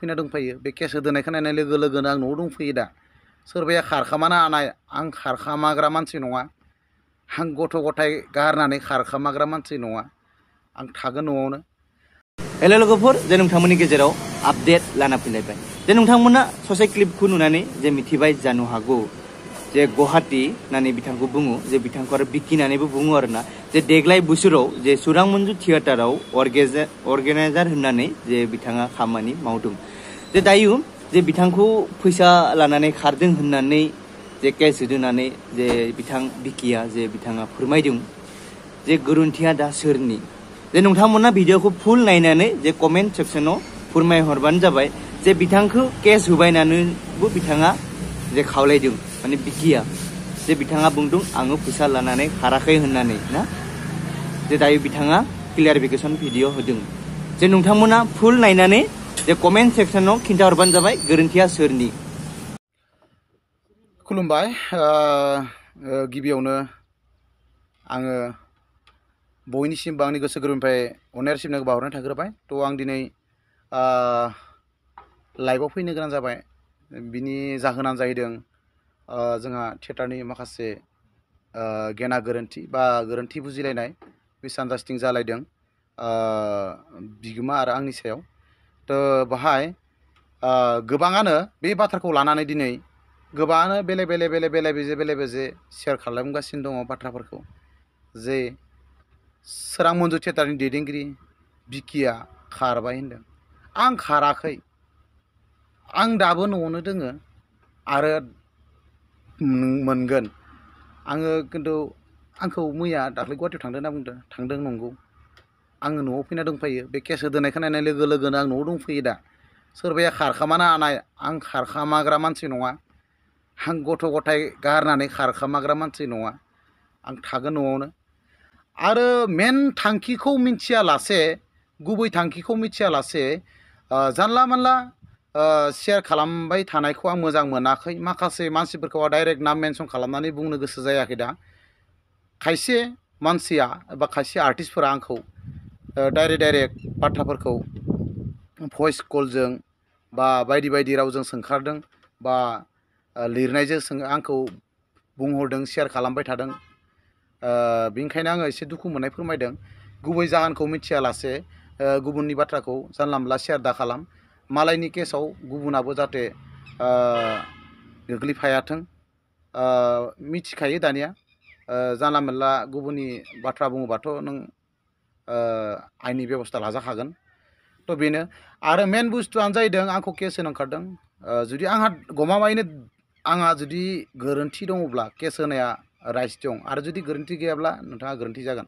फैना दंफायो बे केस होदोनायखौ नायनाय लोगो लोगोनो आं न'आव दंफैयो दा सोरबाया खारखामाना हानाय आं खारखामाग्रा मानसि नङा आं गथ' गथाय गारनानै खारखामाग्रा मानसि नङा आं थागोन न'आवनो। हेलो लोगोफोर जे नोंथांमोननि गेजेराव आपडेट लाना फैलायबाय जे नोंथांमोना ससे क्लिपखौ नुनानै जे मिथिबाय जानो हागौ जे गुवाहाटी होननानै बिथांखौ बुङो जे बिथांखौ आरो बिकि होननानैबो बुङो आरोना जे देग्लाय बोसोराव जे सुरां मन्जु थियेटाराव अर्गेनाइजार होननानै जे बिथाङा खामानि मावदों जे दायो जे बिथांखौ फैसा लानानै खारदों होननानै जे केस होदोंनानै जे बिथां बिकिया जे बिथाङा फोरमायदों जे गोरोन्थिया दा सोरनि जे नोंथांमोना भिडिअखौ फुल नायनानै जे कमेन्ट सेक्सनाव फोरमायहरबानो जाबाय जे बिथांखौ केस होबायनानैबो बिथाङा जे खावलायदों माने बिकिया जे बिथाङा बुंदों आङो फैसा लानानै खाराखै होननानै ना जे दायो बिथाङा क्लियारिफिकेसन भिडिअ होदों जे नोंथांमोना फुल नायनानै जे कमेन्ट सेक्सनाव खिन्थाहरबानो जाबाय गोरोन्थिया सोरनि। खुलुमबाय गिबियावनो आङो बयनिसिमबो आंनि गोसो गोरबोनिफ्राय अननाय सिबिनायखौ बावहरनाय थाग्रोबाय। थ' आं दिनै लाइभआव फैनो गोनां जाबाय बिनि जाहोनानो जाहैदों जोंहा थियेटारनि माखासे गेना गोरोन्थि बा गोरोन्थि बुजिलायनाय मिसआन्डारस्टेन्डिं जालायदों बिगोमा आरो आंनि सायाव। थ' बाहाय गोबाङानो बे बाथ्राखौ लानानै दिनै गोबाङानो बेले बेजे शेयार खालामगासिनो दङ बाथ्राफोरखौ जे सोरां मन्जु थियेटारनि दैदेनगिरि बिकिया खारबाय होनदों। आं खाराखै, आं दाबो न'आवनो दोङो आरो मोनगोन। आङो खिन्थु आंखौ मैया दाख्लै गुवाहाटीयाव थांदों होनना बुंदों, थांदों नंगौ। आङो न'आव फैना दंफैयो बे केस होदोनायखौ नायनाय लोगो लोगोनो आं न'आव दंफैयो दा सोरबाया खारखामाना हानाय आं खारखामाग्रा मानसि नङा आं गथ' गथाय गारनानै खारखामाग्रा मानसि नङा आं थागोन न'आवनो। आरो मेन थांखिखौ मिथियालासे गुबै थांखिखौ मिथियालासे जानला मानला शेयार खालामबाय थानायखौ आं मोजां मोनाखै। माखासे मानसिफोरखौ डाइरेक्ट नाम मेनसन खालामनानै बुंनो गोसो जायाखै दा। खायसे मानसिया एबा खायसे आर्टिस्टफोरा आंखौ डाइरेक्ट बाथ्राफोरखौ भइस कलजों बा बायदि रावजों सोंखारदों बा लिरनायजों आंखौ बुंहरदों, शेयार खालामबाय थादों। बेनिखायनो आङो एसे दुखु मोननाय फोरमायदों। गुबै जाहोनखौ मिथियालासे गुबुननि बाथ्राखौ जानला मोनला शेयार दा खालाम। मालायनि केसाव गुबुनाबो जाहाथे गोग्लैफायाथों। मिथिखायो दानिया जानला मोनला गुबुननि बाथ्रा बुङोबाथ' नों आयेननि बेबस्था लाजाखागोन। थ' बेनो आरो मेन बुस्थुआनो जाहैदों आंखौ केस होनो ओंखारदों। जुदि आंहा गमामायैनो आंहा जुदि गोरोन्थि दङब्ला केस होनाया राइट्स दं आरो जुदि गोरोन्थि गैयाब्ला नोंथाङा गोरोन्थि जागोन।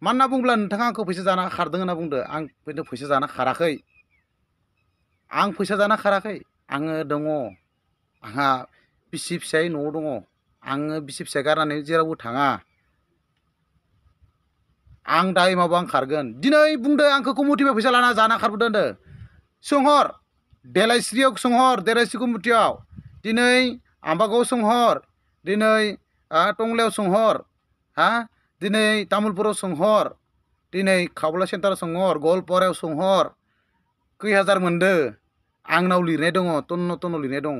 मानो होनना बुङोब्ला नोंथाङा आंखौ फैसा जाना खारदों होनना बुंदो, आं खिन्थु फैसा जाना खाराखै। आं फैसा जाना खाराखै, आङो दङ, आंहा बिसि फिसाय न'आव दङ, आङो बिसि फिसाय गारनानै जेरावबो थाङा। आं दा एमावबो आं खारगोन। दिनै बुंदो आंखौ कमिटियाव फैसा लाना जाना खारबोदों होनदो, सोंहर देलायस्रियाव सोंहर, देलायस्रि कमिटियाव दिनै आम्बागाव सोंहर, दिनै टंलायाव सोंहर, दिनै तामुलपुराव सोंहर, दिनै खावला सेन्टाराव सोंहर, गवालपारायाव सोंहर, खै हाजार मोनदो। आंनाव लिरनाय दङ, तन्न लिरनाय दं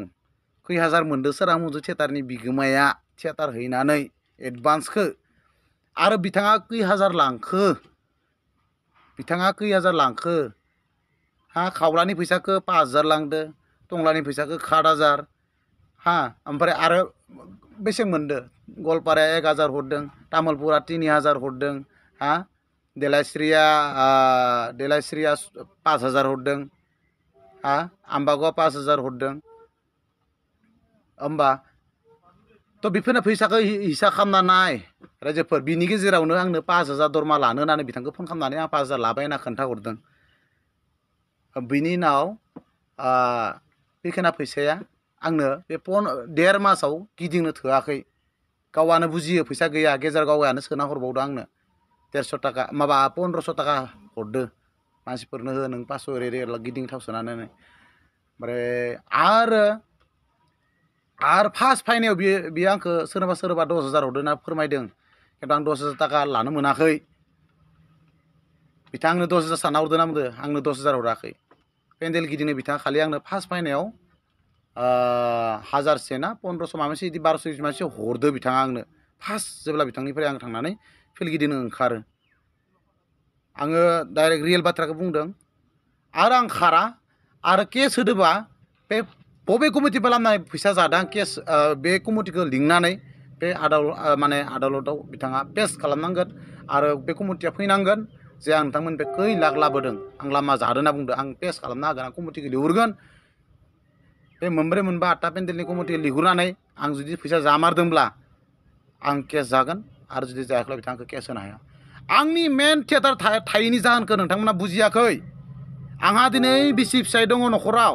खै हाजार मोनदो सोरां मन्जु थियेटारनि बिगोमाया थियेटार हैनानै एडभान्सखौ। आरो बिथाङा खै हाजार लांखो, बिथाङा खै हाजार लांखो। खावलानि फैसाखौ 5,000 लांदो, टंलानि फैसाखौ 7,000 ओमफ्राय आरो बेसे मोनदो। गवालपाराया 1,000 हरदों, तामुलपुरा 3,000 हरदों, देलायस्रिया 5,000 हरदों, आम्बागावआ 5,000 हरदों। होमबा थ' बेफोरनो फैसाखौ हिसाब खालामना नाय रायजोफोर। बिनि गेजेरावनो आंनो 5,000 दरमा लानो होननानै बिथांखौ फन खालामनानै आं 5,000 लाबाय होनना खोन्थाहरदों। बिनि उनाव बेखिना फैसाया आंनो बे 1.5 मासाव गिदिंनो थोआखै। गावआनो बुजियो फैसा गैया, गेजेर गावआनो सोना हरबावदो आंनो 150 थाखा माबा 1500 थाखा हरदो। मानसिफोरनो हो नों 500 ओरै गिदिं थाव सोनानै। ओमफ्राय आरो फार्स्ट फाइनायाव बियो आंखौ सोरबा 10,000 हरदों होनना फोरमायदों, खिन्थु आं 10,000 थाखा लानो मोनाखै। बिथाङा आंनो 10,000 सानना हरदों ना बुंदो, आंनो 10,000 हराखै। पेन्डेल गिदिंनो बिथाङा खालि आंनो फार्स्ट फायनायाव 1000 ना 1500 माबा मोनसे बिदि 1200 मानसि हरदो बिथाङा आंनो फार्स्ट जेब्ला बिथांनिफ्राय आं थांनानै फिल्ड गिदिंनो ओंखारो आङो डाइरेक्ट रियेल बाथ्राखौ बुंदों आरो आं खारा आरो केस होदोबा बे बबे कमिटि खालामनाय फैसा जादों केस बे कमिटिखौ लिंनानै बे माने आदालताव बिथाङा पेस खालामनांगोन आरो बे कमिटिया फैनांगोन जे आं नोंथांमोननिफ्राय खै लाख लाबोदों आं लामा जादों होनना बुंदों आं पेस खालामनो हागोन आं कमिटिखौ लिंहरगोन बे मोनब्रै मोनबा 8टा पेन्डेलनि कमिटिखौ लिंहरनानै आं जुदि फैसा जामारदोंब्ला आं केस जागोन आरो जुदि जायाखैब्ला बिथांखौ केस होनो हाया आंनि मेन थियेटार थायैनि जाहोनखौ नोंथांमोना बुजियाखै आंहा दिनै बिसि फिसाय दङ न'खराव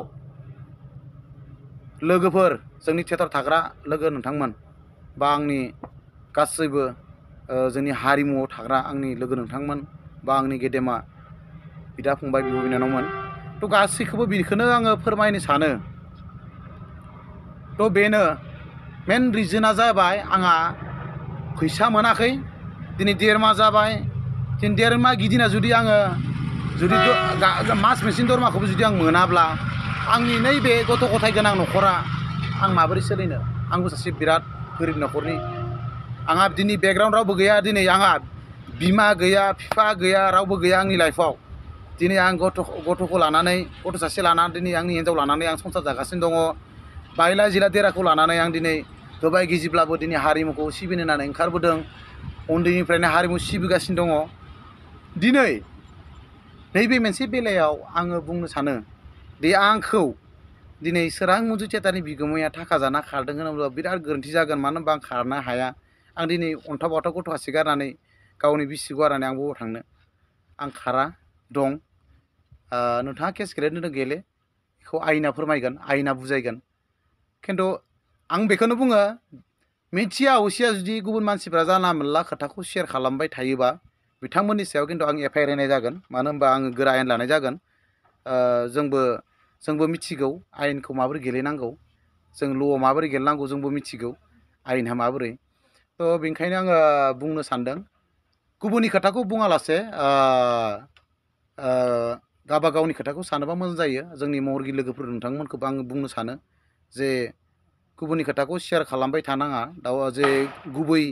लोगोफोर जोंनि थियेटार थाग्रा लोगो नोंथांमोन बा आंनि गासैबो जोंनि हारिमुआव थाग्रा आंनि लोगो नोंथांमोन बा आंनि गेदेमा बिदा फंबाय बिब' बिनानावमोन थ' गासैखौबो बेखौनो आङो फोरमायनो सानो थ' बेनो मेन रिजोना जाबाय आंहा फैसा मोनाखै दिनै 1.5 माह जाबाय दिनै 1.5 माह गिदिंना जुदि आङो जुदि मास मोनसेनि दरमाखौबो जुदि आं मोनाब्ला आंनि नैबे गथ' गथाय गोनां न'खरा आं माबोरै सोलिनो आंबो सासे बिराद गोरिब न'खरनि आंहा दिनै बेकग्राउन्ड रावबो गैया दिनै आंहा बिमा गैया बिफा गैया रावबो गैया आंनि लाइफआव दिनै आं गथ'खौ लानानै गथ' सासे लानानै दिनै आंनि हिन्जाव लानानै आं संसार जागासिनो दङ बायला जिला देराखौ लानानै आं दिनै गोबाय गिजिब्लाबो दिनै हारिमुखौ सिबिनो होननानै ओंखारबोदों उन्दैनिफ्रायनो हारिमु सिबिगासिनो दङ दिनै नैबे मोनसे बेलायाव आङो बुंनो सानो दि आंखौ दिनै सोरां मन्जु थियेटारनि बिगोमाया थाखा जाना खारदों होनोब्ला बिराद गोरोन्थि जागोन मानो होनबा आं खारनो हाया आं दिनै अन्थाव बाथाव गथ' सासे गारनानै गावनि बिसि गारनानै आं बबाव थांनो आं खारा दं नोंथाङा केस गेलेनो गेले बेखौ आयेना फोरमायगोन आयेना बुजायगोन खिन्थु आं बेखौनो बुङो मिथिया असिया जुदि गुबुन मानसिफ्रा जानला मोनला खोथाखौ शेयार खालामबाय थायोबा बिथांमोननि सायाव खिन्थु आं एफआइआर होनाय जागोन मानो होनबा आङो गोरा आयेन लानाय जागोन जोंबो मिथिगौ आयेनखौ माबोरै गेलेनांगौ जों ल'आव माबोरै गेलेनांगौ जोंबो मिथिगौ आयेनहा माबोरै थ' बेनिखायनो आङो बुंनो सानदों गुबुननि खोथाखौ बुङालासे गावबा गावनि खोथाखौ सानोबा मोजां जायो जोंनि महरगिरि लोगोफोर नोंथांमोनखौबो आङो बुंनो सानो जे गुबुननि खोथाखौ शेयार खालामबाय थानाङा जे गुबै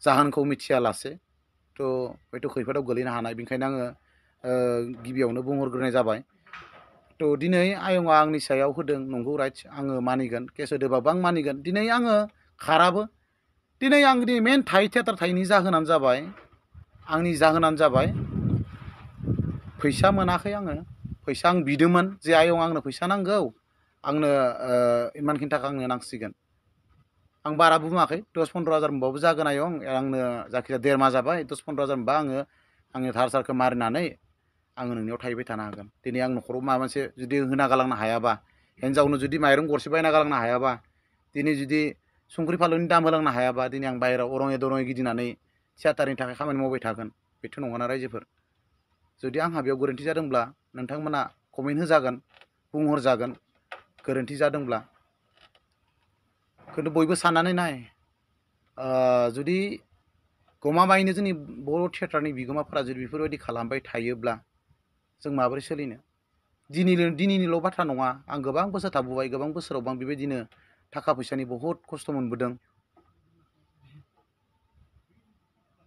जाहोनखौ मिथियालासे थ' हयथ' खैफोदाव गोलैनो हानाय बेनिखायनो आङो गिबियावनो बुंहरग्रोनाय जाबाय थ' दिनै आयंआ आंनि सायाव होदों नंगौ राइट आङो मानिगोन केस होदोंबाबो आं मानिगोन दिनै आङो खाराबो दिनै आं मेन थियेटार थायैनि जाहोनानो जाबाय फैसा मोनाखै आङो फैसा आं बिदोंमोन जे आयं आंनो फैसा नांगौ आंनो इमानखिनि थाखा आंनो नांसिगोन आं बारा बुङाखै 10-15 हाजार मोनबाबो जागोन आयं आंनो जायखिजाया 1.5 माह जाबाय 10-15 हाजार मोनबा आङो धार सारखौ मारिनानै आङो नोंनियाव थाहैबाय थानो हागोन दिनै आं न'खराव माबा मोनसे जुदि होना गालांनो हायाबा हिन्जावनो जुदि माइरं गरसे बायना गालांनो हायाबा दिनै जुदि संख्रि फानलुनि दाम होलांनो हायाबा दिनै आं बाहेरायाव अरङै दरङै गिदिंनानै थियाटारनि थाखाय खामानि मावबाय थागोन बेथ' नङाना रायजोफोर जुदि आंहा बेयाव गोरोन्थि जादोंब्ला नोंथांमोना कमेन्ट होजागोन बुंहरजागोन गोरोन्थि जादोंब्ला खिन्थु बयबो साननानै नाय जुदि गमामायैनो जोंनि बर' थियेटारनि बिगोमाफोरा जुदि बेफोरबायदि खालामबाय थायोब्ला जों माबोरै सोलिनो दिनैनिल' बाथ्रा नङा आं गोबां बोसोर थाबोबाय गोबां बोसोरावबो आं बेबायदिनो थाखा फैसानि बहुद खस्थ' मोनबोदों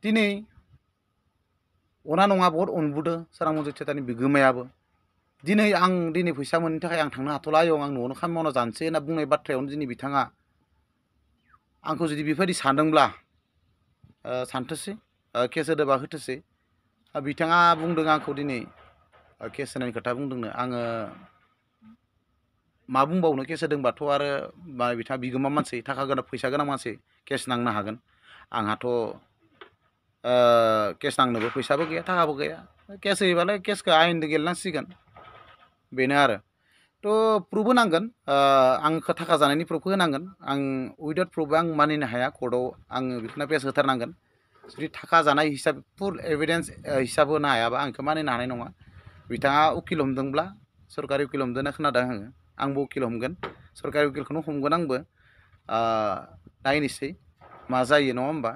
दिनै अना नङा बहुद अनबोदों सोरां मन्जु थियेटारनि बिगोमायाबो दिनै फैसा मोनैनि थाखाय आं थांनो हाथ'ला आयं आं न'आवनो खामानि मावना जानोसै होनना बुंनाय बाथ्रायावनो दिनै बिथाङा आंखौ जुदि बेबायदि सानदोंब्ला सानथोसै केस होदोंबा होथोसै बिथाङा बुंदों आंखौ दिनै केस होनायनि खोथा बुंदोंनो आङो मा बुंबावनो केस होदोंबाथ' आरो बिथाङा बिगोमा मानसि थाखा गोनां फैसा गोनां मानसि केस नांनो हागोन आंहाथ' केस नांनोबो फैसाबो गैया थाखाबो गैया केस होयोबालाय केसखौ आयेनजों गेलेनांसिगोन बेनो आरो थ' प्रुफ होनांगोन आंखौ थाखा जानायनि प्रुफखौ होनांगोन आं उइदाउट प्रुफबो आं मानिनो हाया कर्टआव आङो बेखौनो पेस होथारनांगोन जुदि थाखा जानाय हिसाब फुल एभिडेन्स हिसाब होनो हायाबा आं बेखौ मानिनो हानाय नङा बिथाङा उकिल हमदोंब्ला सरकारि उकिल हमदों होनना खोनादों आंबो उकिल हमगोन सरकारि उकिलखौनो हमगोन आंबो नायनोसै मा जायो नङा होमबा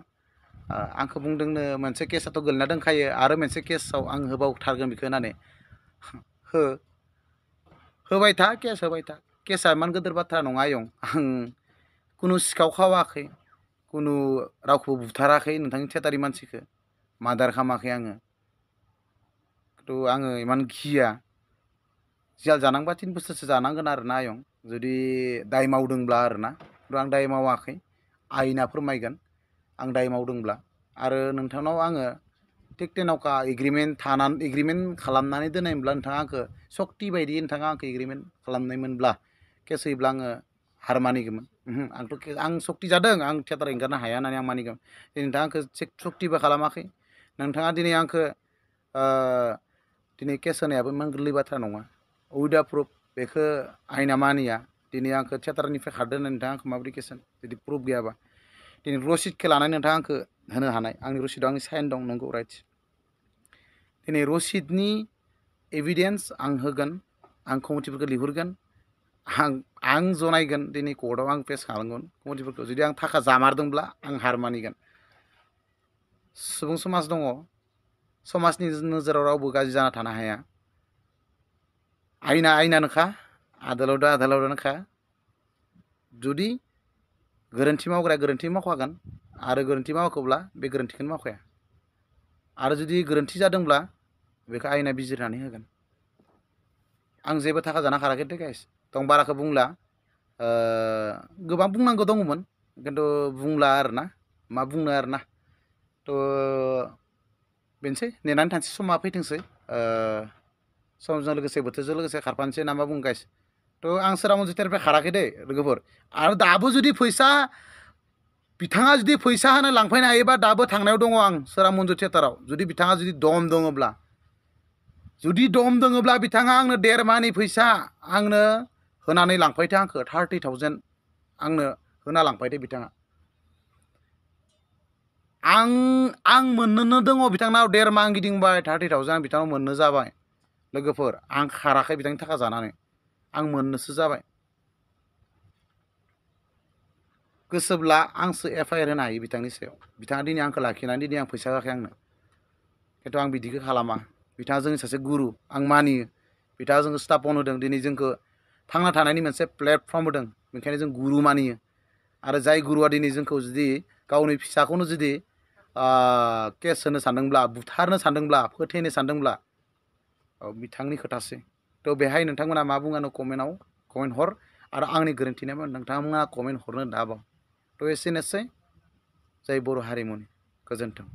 आंखौ बुंदोंनो मोनसे केसआथ' गोलैना दंखायो आरो मोनसे केसआव आं होबावथारगोन बेखौ होननानै हो होबाय था केस होबाय था केसा इमान गिदिर बाथ्रा नङा आयं आं कुनु सिखाव खावाखै कुनु रावखौबो बुथाराखै नोंथांनि थियाटारि मानसिखौ मार्डार खालामाखै आङो आङो इमान गिया जेल जानांबा 3 बोसोरसो जानांगोन आरोना आयं जुदि दाय मावदोंब्ला आरोना आं दाय मावाखै आयेना फोरमायगोन आं दाय मावदोंब्ला आरो नोंथांनाव आङो थिक तेन'का एग्रिमेन्ट खालामनानै दोननायमोनब्ला नोंथाङा आंखौ सक्ति बायदि नोंथाङा आंखौ एग्रिमेन्ट खालामनायमोनब्ला केस होयोब्ला आङो हार मानिगौमोन आं सक्ति जादों आं थियाटार एंगारनो हाया होननानै आं मानिगौमोन दिनै नोंथाङा आंखौ सक्तिबो खालामाखै नोंथाङा दिनै आंखौ दिनै केस होनायाबो इमान गोरलै बाथ्रा नङा उइदा प्रुफ बेखौ आयेना मानिया दिनै आंखौ थियाटारनिफ्राय खारदो होननानै नोंथाङा आंखौ माबोरै केस होनो जुदि प्रुफ गैयाबा दिनै रसिदखौ लानानै नोंथाङा आंखौ होनो हानाय आंनि रसिदआव आंनि साइन दं नंगौ राइट दिनै रसिदनि एभिडेन्स आं होगोन आं कमिटिफोरखौ लिंहरगोन आं जनायगोन दिनै कर्टआव आं फेस खालामगोन कमिटिफोरखौ जुदि आं थाखा जामारदोंब्ला आं हार मानिगोन सुबुं समाज दङ समाजनि नोजोराव रावबो गाज्रि जाना थानो हाया आयेना आयेनानोखा आदालतआ आदालतआनोखा जुदि गोरोन्थि मावग्राया गोरोन्थि मावखागोन आरो गोरोन्थि मावाखैब्ला बे गोरोन्थिखौनो मावखाया आरो जुदि गोरोन्थि जादोंब्ला बेखौ आयेना बिजिरनानै होगोन आं जेबो थाखा जाना खाराखै दे गाइस दं बाराखौ बुंला गोबां बुंनांगौ दङमोन खिन्थु बुंला आरोना मा बुंनो आरोना बेनोसै नेनानै थानोसै समा फैथोंसै समजों लोगोसे बोथोरजों लोगोसे खारफानोसै ना मा बुङो गाइस आं सोरामन्जु थियाटारनिफ्राय खाराखै दे लोगोफोर आरो दाबो जुदि बिथाङा जुदि फैसा होनो लांफैनो हायोबा दाबो थांनायाव दङ आं सोरामन्जु थियाटाराव जुदि बिथाङा जुदि दम दङब्ला बिथाङा आंनो 1.5 माहनि फैसा आंनो होनानै लांफैदो आंखौ 30,000 आंनो होना लांफैदो बिथाङा आं मोननोनो दङ बिथांनाव 1.5 माह गिदिंबाय 30,000 आं बिथांनाव मोननो जाबाय लोगोफोर आं खाराखै बिथांनि थाखा जानानै आं मोननोसो जाबाय गोसोब्ला आंसो FIR होनो हायो बिथांनि सायाव बिथाङा दिनै आंखौ लाखिनानै दिनै आं फैसा होआखै आंनो खिन्थु आं बिदिखौ खालामा बिथाङा जोंनि सासे गुरु आं मानियो बिथाङा जोंखौ स्थापन होदों दिनै जोंखौ थांना थानायनि मोनसे प्लेटफर्म होदों बेनिखायनो जों गुरु मानियो आरो जाय गुरुआ दिनै जोंखौ जुदि गावनि फिसाखौनो जुदि केस होनो सानदोंब्ला बुथारनो सानदोंब्ला फोथैनो सानदोंब्ला बिथांनि खोथासै बेहाय नोंथांमोना मा बुङो कमेन्ट हर आरो आंनि गोरोन्थिना नोंथांमोना कमेन्ट हरनो दाबाव एसेनोसै जाय बर' हारिमुनि गोजोन्थों।